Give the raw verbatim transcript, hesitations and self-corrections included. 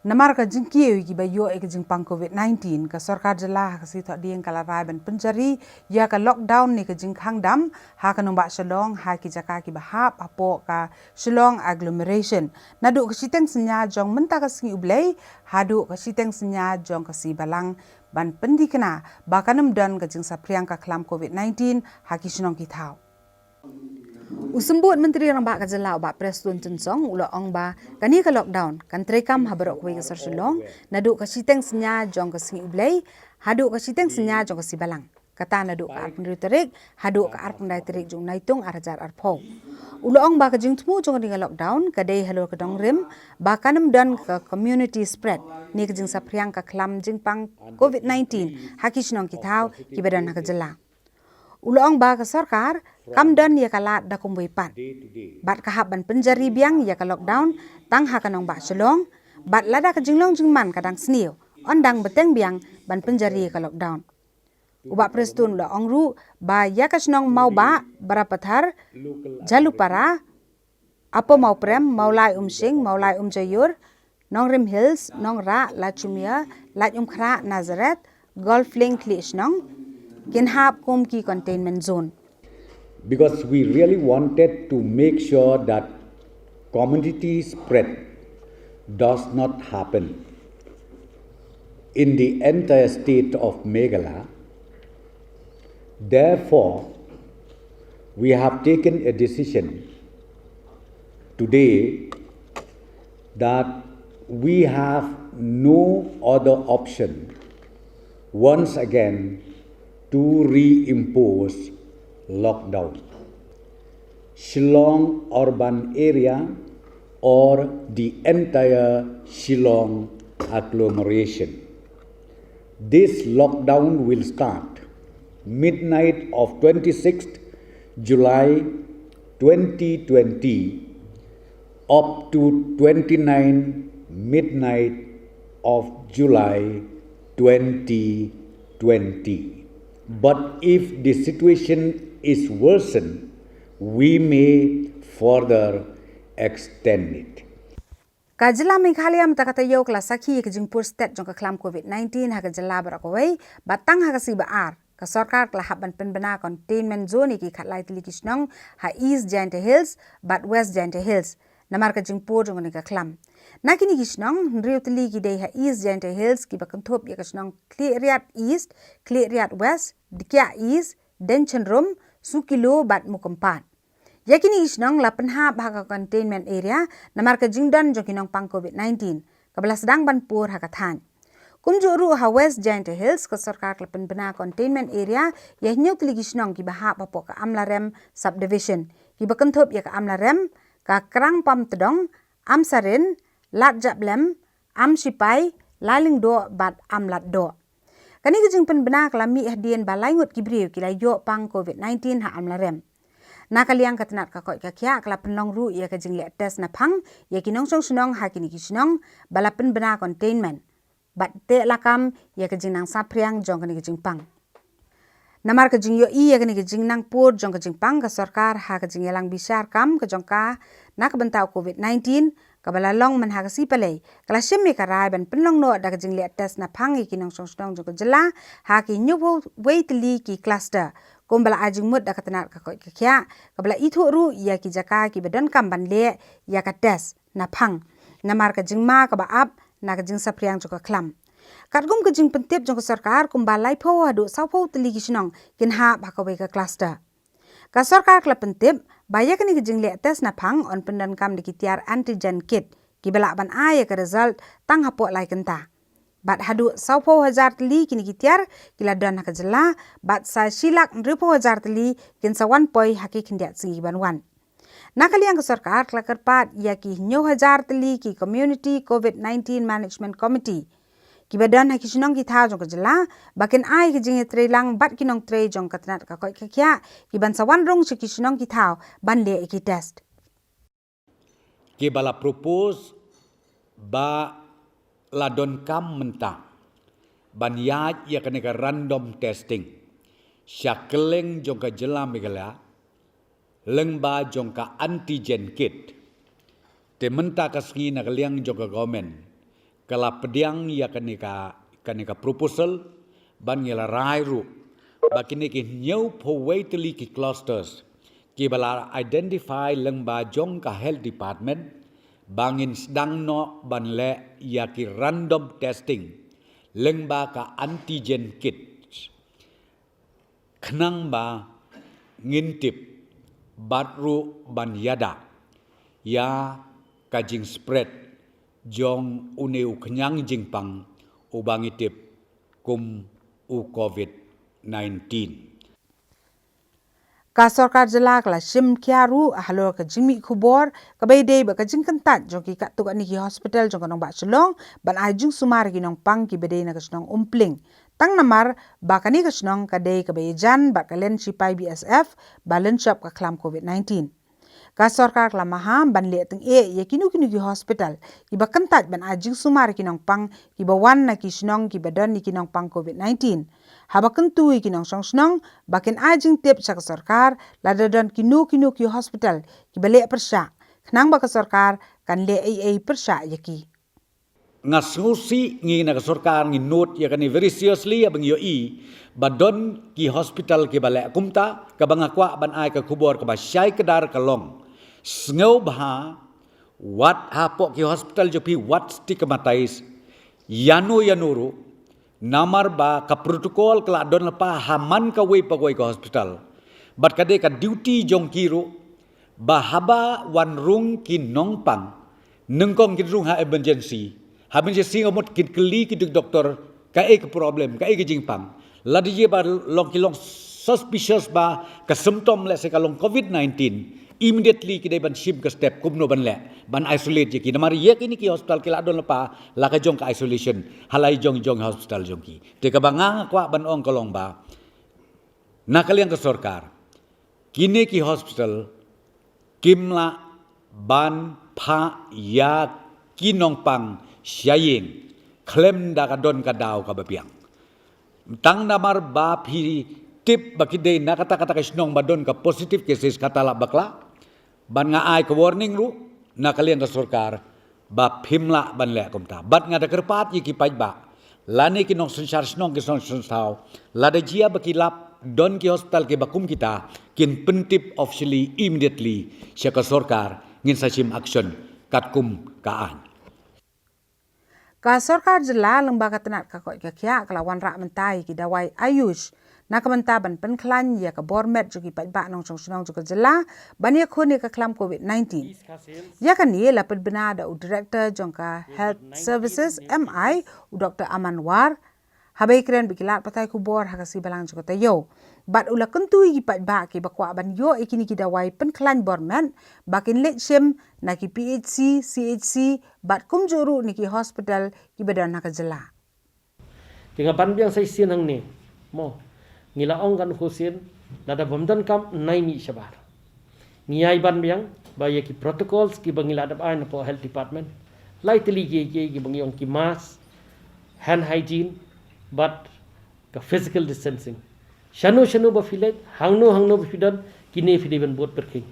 Namar ka jingkiew ïa kiba ïoh ïa ka jingpang covid nineteen, ka sorkar jylla ha ka sngi Thohdieng ka la rai ban pynjari ïa ka lockdown ne ka jingkhang dam ha ka nongbah Shillong ha ki jaka kiba hap hapoh ka Shillong agglomeration. Naduh ka shiteng synñia jong mynta ka sngi U Blei haduh ka shiteng synñia jong ka sngi Balang, ban pynthikna ba kan ym don ka jingsaphriang ka khlam covid nineteen ha ki shnong ki thaw. U Symbud Myntri Rangbah ka jylla u Bah Prestone Tynsong u la ong ba kane ka lockdown kan treikam ha baroh kawei ka sor Shillong naduh ka shiteng synñia jong ka sngi U Blei haduh ka shiteng synñia jong ka sngi Balang. Kata naduh ka arphew hynriew tarik haduh ka arphew khyndai tarik jong u Naitung ar hajar arphew. U la ong ba ka jingthmu jong kane ka lockdown ka dei halor ka dongrim ba kan ym don ka community spread ne ka jingsaphriang ka khlam jingpang covid nineteen ha ki shnong ki thaw kiba don ha ka jylla. U la ong ba ka sorkar kam don ïa ka lad da kumwei pat bad ka hap ban pynjari biang ïa ka lockdown tang ha ka nongbah Shillong, bad lada ka jinglong jingman ka dang sniew, yn dang bteng biang ban pynjari ïa ka lockdown. U Bah Prestone u la ong ruh ba ïa ka shnong Mawbah, Barapathar, Jhalupara, Upper Mawprem, Mawlai Umshing, Mawlai Umjaiur, Nongrim Hills, Nongrah, Laitumkhrah, Nazareth, Golf Link, Khlieh Shnong kin hap kum ki containment zone. Because we really wanted to make sure that community spread does not happen in the entire state of Meghalaya. Therefore, we have taken a decision today that we have no other option once again to reimpose lockdown. Shillong urban area or the entire Shillong agglomeration. This lockdown will start midnight of twenty-sixth July twenty twenty up to twenty-nine midnight of July twenty twenty. But if the situation is worsened, we may further extend it. Ka jylla Meghalaya mynta ka taïew ka la sakhi ïa ka jingpur stet jong ka khlam covid nineteen ha ka jylla baroh kawei, bad tang ha ka sngi ba ar ka sorkar ka la hap ban pynbna containment zone ïa ki khatlai tylli ki shnong ha East Jaintia Hills bad West Jaintia Hills namar ka jingpur jong kane ka khlam. Na kine ki shnong, hynriew tylli ki dei ha East Jaintia Hills kiba kynthup ïa ka shnong Khliehriat East, Khliehriat West, Dkiah East, Deinchynrum, Sukilo bad Mukympat. Ïa kine ki shnong la pynhap ha ka containment area namar ka jingdon jong ki nongpang covid nineteen kaba la sdang ban pur ha ka thaiñ. Kumjuh ruh ha West Jaintia Hills ka sorkar ka la pynbna containment area ïa hynñiew tylli ki shnong kiba hap hapoh ka Amlarem Subdivision, kiba kynthup ïa ka Amlarem, ka Krang Pamtdong, Amsarin, Lad Jablem, Amshipai, Lailyngdoh bad Amlatdoh. Kane ka jingpynbna ka la mih hadien ba lai ngut ki briew ki la ïoh pang covid nineteen ha Amlarem. Na ka liang ka tnat ka koit ka khiah ka la pynlong ruh ïa ka jingleh test naphang ïa ki nongshong shnong ha kine ki shnong ba la pynbna containment, bad teh lakam ïa ka jingnang saphriang jong kane ka jingpang. Namar ka jingïohi ïa kane ka jingnang pur jong ka jingpang, ka sorkar ha ka jingïalang bishar kam ka jong ka na ka bynta u covid nineteen kaba la long mynha ka sngi Palei, ka la shim ïa ka rai ban pynlong noh da ka jingleh test naphang ïa ki nongshong shnong jong ka jylla ha ki hynñiew wei tylli ki cluster, kumba la ai jingmut da ka tnat ka koit ka khiah, kaba la ithuh ruh ïa ki jaka kiba donkam ban leh ïa ka test naphang namar ka jingma kaba ap na ka jingsaphriang jong ka khlam. Katkum ka jingpyntip jong ka sorkar, kumba laiphew haduh sawphew tylli ki shnong kin hap ha kawei ka cluster. Ka sorkar ka la pyntip ba ïa kane ka jingleh test naphang yn pyndonkam da ki tiar antigen kit kiba lah ban ai ïa ka result tang hapoh lai kynta. Bad haduh sawphew hajar tylli kine ki tiar ki la don ha ka jylla, bad sa shi lak hynriewphew hajar tylli kin sa wan poi ha ki khyndiat sngi ban wan. Na ka liang ka sorkar ka la kyrpad ïa ki hynñiew hajar tylli ki community covid nineteen management committee kiba don ha ki shnong ki thaw jong ka jylla ba kin ai ka jingïatreilang bad ki nongtrei jong ka tnat ka koit ka khiah kiban sa wan rung sha ki shnong ki thaw ban leh ïa ki test. Kiba la propose ba la donkam mynta ban ïaid ïa kane ka random testing sha kylleng jong ka jylla Meghalaya lyngba jong ka antigen kit. Te mynta ka sngi na ka liang jong ka government ka la pdiang ïa kane ka, kane ka proposal, ban ngi la rai ruh ba kine ki hynñiewphew wei tylli ki clusters kiba la identify lyngba jong ka health department, ba ngin sdang noh ban leh ïa ki random testing lyngba ka antigen kits, khnang ba ngin tip bad ruh ban ïada ïa ka jingspread jong une u khñiang jingpang uba ngi tip kum u covid nineteen. Ka sorkar jylla ka la shim khia ruh halor ka jingmih khubor kaba ïadei bad ka jingkyntait jong ki katto katne ki hospital jong ka nongbah Shillong ban ai jingsumar ïa ki nongpang kiba dei na ka shnong Umpling, tang namar ba kane ka shnong ka dei kaba ïajan bad ka liang shipai B S F ba lynshop ka khlam covid nineteen. Ka sorkar ka la maham ban leh tyngeh ïa kino kino ki hospital kiba kyntait ban ai jingsumar ïa ki nongpang kiba wan na ki shnong kiba don ïa ki nongpang covid nineteen. Haba kyntu ïa ki nongshong shnong ba kin ai jingtip sha ka sorkar lada don kino kino ki hospital kiba leh pyrshah, khnang ba ka sorkar kan leh ei ei pyrshah ïa ki. Nga sngewsih ngi na ka sorkar ngi note ïa kane very seriously, haba ngi ïohi ba don ki hospital kiba leh kumta. Kaba nga kwah ban ai ka khubor kaba shai kdar ka long, sngewbha wat hapoh ki hospital jong phi wat stigmatize ïano ïano ruh, namar ba ka protocol ka la don lypa ha man kawei pa kawei ka hospital. Bad ka dei ka duty jong ki ruh ba haba wan rung ki nongpang, nyngkong kin rung ha emergency. Ha emergency ka mut kin kylli ki doktor kaei ka problem, kaei ka jingpang. Lada jia ba long ki long suspicious ba ka symptom, let's say, ka long covid nineteen, immediately ki dei ban shim ka step kumno ban leh ban isolate ïa ki. Namar ïa kine ki hospital ki la don lypa la ka jong ka isolation ha la i jong i jong hospital jong ki. Te kaba nga kwah ban ong ka long ba na ka liang ka sorkar, kine ki hospital kim lah ban phah ïa ki nongpang sha ïing khlem da ka don ka daw kaba biang. Tang namar ba phi tip ba ki dei na kata kata ka shnong ba don ka positive cases, kata lah bakla. Ban nga ai ka warning ruh na ka liang ka sorkar ba phim lah ban leh kumta. Bad nga da kyrpad ïa ki paidbah lane ki nongsynshar shnong, ki nongsynshar thaw, lada jia ba ki lap don ki hospital kiba kum kita, kin pyntip officially immediately sha ka sorkar, ngin sa shim action katkum ka aiñ. Ka sorkar jylla lyngba ka tnat ka koit ka khiah ka la wanrah mynta ïa ki dawai Ayush na ka bynta ban pynkhlaiñ ïa ka bor met jong ki paidbah nongshong shnong jong ka jylla ban ïakhun ïa ka khlam covid nineteen. Ïa kane la pynbna da u director jong ka Health Services, M I, u Doktor Aman War, haba ïakren bad ki lad pathai khubor ha ka sngi Balang jong ka taïew. Bad u la kyntu ïa ki paidbah kiba kwah ban ïoh ïa kine ki dawai pynkhlaiñ bor met ba kin leit shim na ki P H C, C H C bad kumjuh ruh na ki hospital kiba don ha ka jylla. Te nga ban biang sa shisien hangne, mo, ngi la ong kan khusin, lada bym donkam nai mih shabar. Ngi ai ban biang ba ïa ki protocols kiba ngi la dep ai na pdeng health department, lai tylli ki, ki, kiba ngi ong ki mask, hand hygiene, bad ka physical distancing. Shano shano ba phi leit, hangno hangno ba phi don, kine phi dei ban bud pyrkhing.